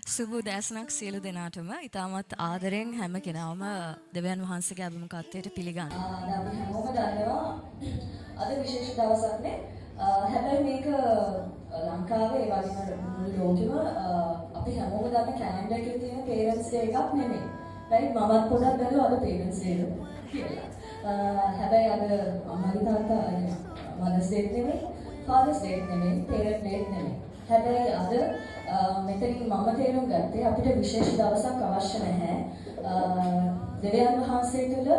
සුබ උදෑසනක් සියලු දෙනාටම. ඉතාමත් ආදරෙන් හැම කෙනාම දෙවියන් වහන්සේගේ අභිමුඛත්වයට පිළිගන්න. දැන් අපි හැමෝම දන්නවා අද විශේෂ දවසක් නේ. හැබැයි මේක ලංකාවේ, ඒ වගේම මුළු ලෝකෙම අපි හැමෝම දන්න කැලෙන්ඩර් එකේ තියෙන පේරන්ට්ස් ඩේ එකක් නෙමෙයි. රයිට්, මමත් පොඩක් බැලුවා අද පේරන්ට්ස් ඩේ කියලා. හැබැයි අද අම්මගේ තාත්තා මදර්ස් ඩේ නෙමෙයි, ෆාදර්ස් ඩේ නෙමෙයි, පේරන්ට් ඩේ නෙමෙයි. හැබැයි අද මෙතනින් මම තේරුම් ගත්තේ අපිට විශේෂ දවසක් අවශ්‍ය නැහැ. දෙවියන් වහන්සේ තුළ,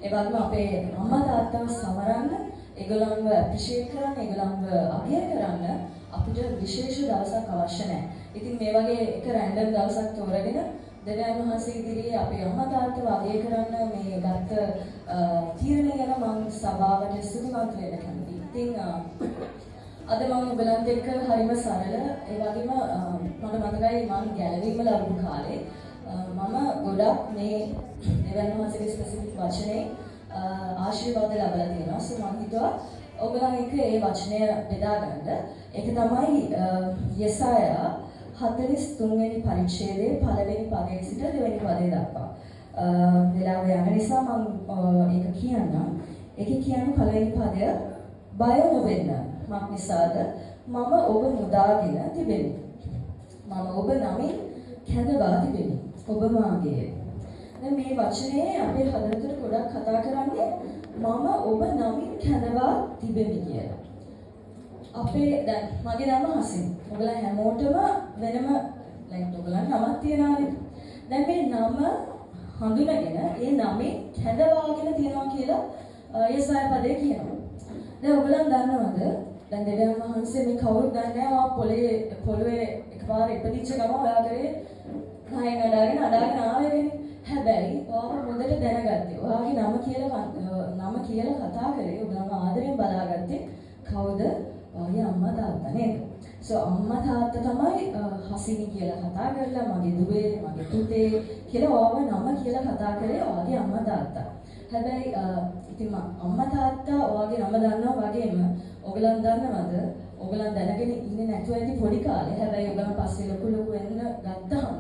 ඒ වගේම අපේ අම්මා තාත්තව සමරන්න, ඒගොල්ලන්ව ඇප්‍රීෂিয়েට් කරන්න, ඒගොල්ලන්ව අගය කරන්න අපිට විශේෂ දවසක් අවශ්‍ය නැහැ. ඉතින් මේ වගේ එක රැන්ඩම් දවසක් තෝරගෙන දෙවියන් වහන්සේ ඉදිරියේ අපේ අම්මා තාත්තව අගය කරන්න මේ ගත්ත තීරණය ගැන මම සභාවට ස්තුතිවන්ත වෙන්න කැමතියි. ඉතින් අද මම ඔයගලන්ත් එක්ක හරිම සරල, ඒ වගේම මට මතකයි මං ගැලවීම ලැබපු කාලේ මම ගොඩක් මේ දෙවියන් වහන්සේගේ ස්පෙසිෆික් වචනේ ආශිර්වාද ලැබලා තියෙනවා. සෝ මං හිතුවා ඔයගලන් එක්ක ඒ වචනය බෙදා ගන්න. ඒක තමයි යෙසායා 43 වෙනි පරිච්ඡේදයේ පළවෙනි පදයේ සිට දෙවෙනි පදය දක්වා. වෙලාව යන නිසා මං ඒක කියන්නම්. ඒකේ කියන්නේ පළවෙනි පදය, "බය නොවෙන්න. මක් නිසාද මම ඔබ මුදාගෙන තිබෙමි. මම ඔබ නමින් කැඳවා තිබෙමි. ඔබ මාගේය." දැන් මේ වචනේ අපේ හදවතට ගොඩක් කතා කරන්නේ "මම ඔබ නමින් කැඳවා තිබෙමි" කියලා. අපේ දැන් මගේ නම හසින්. ඔයගොල්ලන් හැමෝටම වෙනම ලයික් ඔයගොල්ලන් නමක් තියනවානේ. දැන් මේ නම හඳුනගෙන ඒ නමෙන් කැඳවාගෙන තියනවා කියලා යෙසායා පදේ කියනවා. දැන් ඔයගොල්ලන් දන්නවද, දැන් දෙවියන් වහන්සේ මේ කවුරුත් දන්නේ නැහැ, ඔයා පොළවේ එකපාර ඉපදිච්ච ගමන් ඔයා කරේ නහයෙන් අඩාගෙන අඩාගෙන ආවේනේ. හැබැයි ඔයාව හොඳට දැනගත්තේ, ඔයාගේ නම කියලා කතා කරේ, ඔයාව ආදරෙන් බලාගත්තේ කවුද? ඔයාගේ අම්මා තාත්තා නේද? සෝ අම්මා තාත්තා තමයි හසිනි කියලා කතා කරලා, මගේ දුවේ, මගේ පුතේ කියලා ඔයාව නම කියලා කතා කරේ ඔයාගේ අම්මා තාත්තා. හැබැයි ඉතින් අම්මා තාත්තා ඔයාගේ නම දන්නවා වගේම ඔයගලන් දන්නවද, ඔයගලන් දැනගෙන ඉන්නේ නැතුව ඇති පොඩි කාලේ. හැබැයි ඔයගලන් පස්සේ ලොකු ලොකු වෙන්න ගත්තාම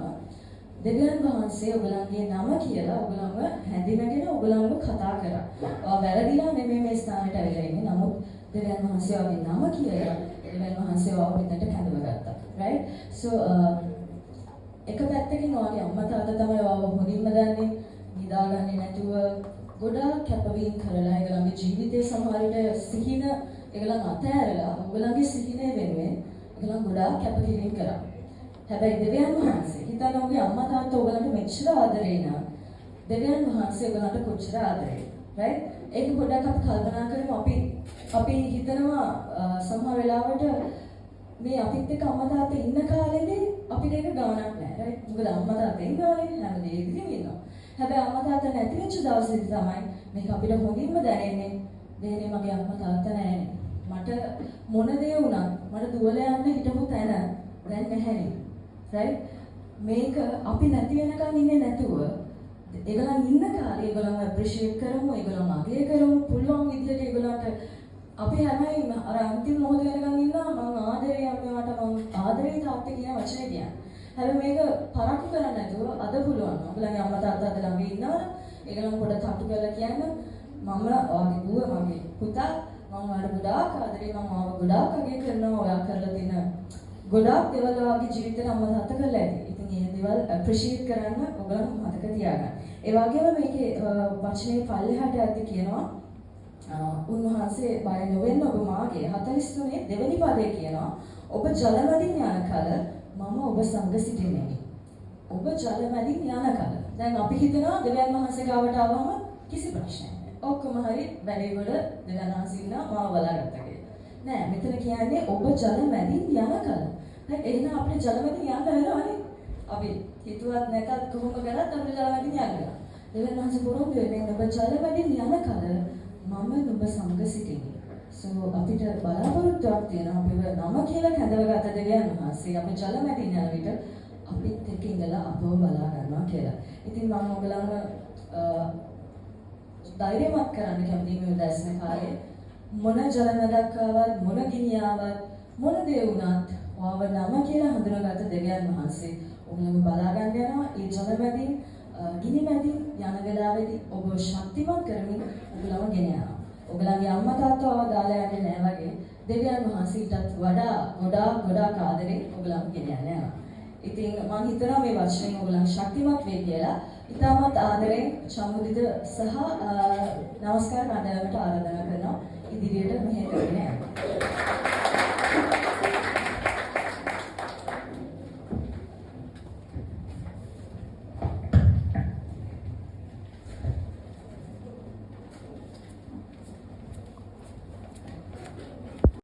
දෙවියන් වහන්සේ ඔයගලන්ගේ නම කියලා ඔයගලන්ව හැඳිනගෙන ඔයගලන්ව කතා කරා. ඔයා වැරදිලා නෙමෙයි මේ ස්ථානෙට ඇවිල්ලා ඉන්නේ. නමුත් දෙවියන් වහන්සේ ඔයාගේ නම කියලා දෙවියන් වහන්සේ ඔයාව මෙතනට කැඳව ගත්තා. Right? So එක පැත්තකින් ඔයාගේ අම්මා තාත්තා තමයි ඔයාව හොඳින්ම දන්නේ. නිදාගන්නේ නැතුව ගොඩාක් කැපවීම කරලා, ඒගොල්ලන්ගේ ජීවිතේ සමහර විට සිහින ඒගොල්ලන් අතෑරලා, ඔයගොල්ලන්ගේ සිහිනය වෙනුවෙන් ඒගොල්ලන් ගොඩාක් කැපකිරීම කරා. හැබැයි දෙවියන් වහන්සේ, හිතන්න, ඔබේ අම්මා තාත්තා ඔයගලන්ට මෙච්චර ආදරේ නම් දෙවියන් වහන්සේ ඔයගලන්ට කොච්චර ආදරේද? Right? ඒක පොඩ්ඩක් අපි කල්පනා කරමු. අපි අපි හිතනවා සමහර වෙලාවට මේ අපිත් එක්ක අම්මා තාත්තා ඉන්න කාලෙදී අපිට ඒක ගාණක් නෑ. රයිට්? මොකද අම්මා තාත්තා ඉන්නවනේ, හැම දෙයකදීම ඉන්නවා. හැබැයි අම්මා තාත්තා නැති වෙච්ච දවසේදී තමයි මේක අපිට හොඳින්ම දැනෙන්නේ. දෙන්නේ මගේ අම්මා තාත්තා නෑනේ. මට මොන දේ වුණත් මට දුවලා යන්න හිටපු තැන දැන් නැහැනේ. රයිට්? මේක අපි නැති වෙනකන් ඉන්නේ නැතුව ඒගොල්ලන් ඉන්න කාලේ ඒගොල්ලන්ව ඇප්‍රීෂিয়েට් කරමු, ඒගොල්ලන්ව අගය කරමු, පුළුවන් විදිහට ඒගොල්ලන්ට. අපි හැමයි අර අන්තිම මොහොත වෙනකන් ඉන්නවා මං ආදරේ අම්මලාට, මං ආදරේ තාත්තේ කියන වචනේ කියන්නේ. හැබැයි මේක පරක්කු කරන්නේ නැතුව අද පුළුවන්. ඔයගොල්ලන්ගේ අම්මා තාත්තා අද ළඟ ඉන්නවනම් ඒගොල්ලන් පොඩ තට්ටු කරලා කියන්න, "මම ඔයාගේ දුව, මගේ පුතා, මම ඔයාලට ගොඩාක් ආදරේ, මම ඔයාව ගොඩාක් අගය කරනවා. ඔයා කරලා තියෙන ගොඩාක් දේවල් ඔයාගේ ජීවිතේට අම්මා තාත්තා කරලා ඇති." ඉතින් ඒ දේවල් ඇප්‍රීෂিয়েට් කරන්න ඔයගොල්ලන් මතක තියාගන්න. ඒ වගේම මේකේ වචනේ පල්ලෙහාට යද්දි කියනවා උන්වහන්සේ "බය නොවෙන්න, ඔබ මාගේ." 43 දෙවෙනි පදේ කියනවා, "ඔබ ජල මැදින් යන කල මම ඔබ සමග සිටින්නෙමි." ඔබ ජල මැදින් යන කල. දැන් අපි හිතනවා දෙවියන් වහන්සේ ගාවට ආවම කිසි ප්‍රශ්නයක් නෑ. ඔක්කොම හරි, වැඩේ ගොඩ, දෙවියන් වහන්සේ ඉන්නවා, මාව බලාගත්තා කියලා. නෑ, මෙතන කියන්නේ ඔබ ජල මැදින් යන කල. හරි, එහෙනම් අපිට ජල මැදින් යන්න වෙනවනේ. අපි හිතුවත් නැතත් කොහොම කරත් අපිට ජල මැදින් යන්න වෙනවා. දෙවියන් වහන්සේ පොරොන්දු වෙන්නේ ඔබ ජල මැදින් යන කල මම නුඹ සමග සිටිමි. සෝ අපිට බලාපොරොත්තුවක් තියෙනවා, අපිව නම කියලා කැඳවගත දෙවියන් වහන්සේ අපි ජල මැදින් යන විට අපිත් එක්ක ඉඳලා අපව බලා ගන්නවා කියලා. ඉතින් මම ඔයගලන්ව ධෛර්යමත් කරන්න කැමතියි මේ උදෑසන කාලේ. මොන ජල මැදක් ආවත්, මොන ගිනි ආවත්, මොන දේ වුණත් ඔයාව නම කියලා හඳුනාගත්ත දෙවියන් වහන්සේ ඔයගොල්ලන්ව බලා ගන්න යනවා. ඒ ජල මැදින්, ගිනි මැදින් යන වෙලාවේදී ඔබ ශක්තිමත් කරමින් ඔයගොල්ලන්ව ගෙන යනවා. ඔයගොල්ලන්ගේ අම්මා තාත්තා ඔයාව දාලා යන්නේ නෑ වගේ දෙවියන් වහන්සේ ඊටත් වඩා ගොඩාක් ගොඩාක් ආදරෙන් ඔයගොල්ලන්ව ගෙන යන්න යනවා. ඉතින් මං හිතනවා මේ වචනෙන් ඔයගොල්ලන් ශක්තිමත් වෙයි කියලා. ඉතාමත් ආදරෙන් චමුදිත සහ නමස්කාර කණ්ඩායමට ආරාධනා කරනවා ඉදිරියට මෙහෙ කරගෙන යන්න.